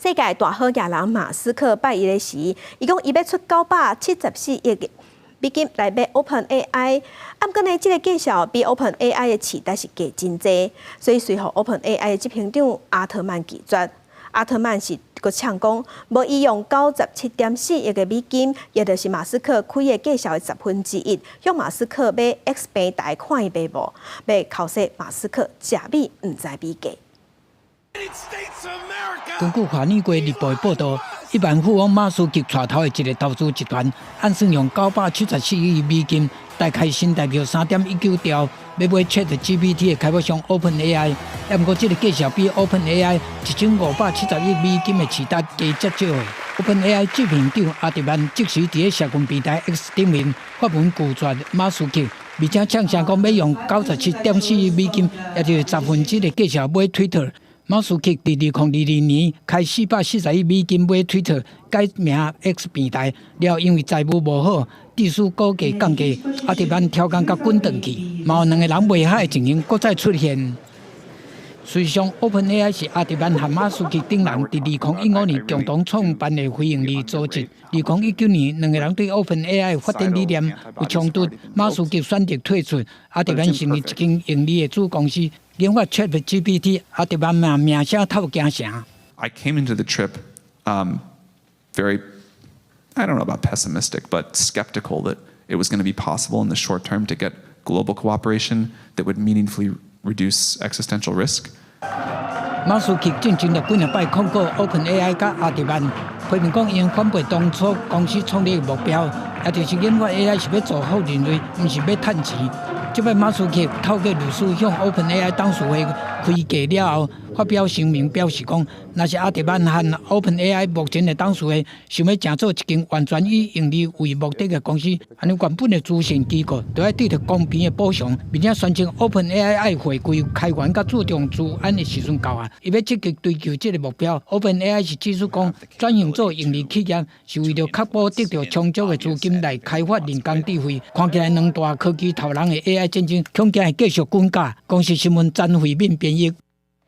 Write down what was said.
世界大好額人馬斯克拜一的時，伊講伊欲出974億美金來買 OpenAI，啊，毋過呢，這个價數比 OpenAI 的市值是低真濟，所以隨予 OpenAI 的執行長阿特曼拒絕。阿特曼是閣嗆講，無伊用97.4億的美金，也就是馬斯克開的價數的1/10，向馬斯克買 X 平台，看伊買無？欲剾洗馬斯克食米毋知米價。根據《華爾街日報》的報導，億萬富翁馬斯克帶頭的一个投資集團，按算用974億美金，大概新台幣3.19兆，欲買 ChatGPT 的開發商 OpenAI。毋過這个價數比 OpenAI 1570億美金的市值低遮少的。OpenAI 執行長阿特曼即時佇咧社群平台 X 頂面發文拒絕馬斯克，而且嗆聲講欲用97.4億美金，也就是1/10的價數買 Twitter。馬斯克佇2022年開440億美金買 Twitter，改名 X 平台，了因為財務無好，致使股價降低，阿特曼刁工共滾轉去，嘛有兩个人袂合的情形閣再出現。事實上，OpenAI 是阿特曼和馬斯克等人佇2015年共同創辦的非營利組織。2019年，兩个人對 OpenAI 發展理念有衝突，馬斯克選擇退出，阿特曼成立一間盈利的子公司。研發 ChatGPT，阿特曼嘛名聲透京城。 I came into the trip very, I don't know about pessimistic, but skeptical that it was going to be possible in the short term to get global cooperation that would meaningfully reduce existential risk. 馬斯克進前就幾若擺控告 OpenAI 佮阿特曼，批評講𪜶反背當初公司創立的目標，也就是研發 AI 是欲造福人類，毋是欲趁錢。這擺馬斯克透過律師向 OpenAI 董事會開價了後，發表聲明表示講，若是阿特曼和 OpenAI 目前的董事會想欲成做一間完全以盈利為目的的公司，按呢原本的慈善機構就愛得著公平的補償，並且宣稱 OpenAI 愛回歸開源佮注重資安的時陣到啊，伊欲積極追求這个目標。OpenAI 是指出講，轉型做盈利企業是為著確保得著充足的資金來開發人工智慧。看起來兩大科技頭人的 AI 戰爭，恐驚會繼續滾架。公視新聞詹慧敏編譯。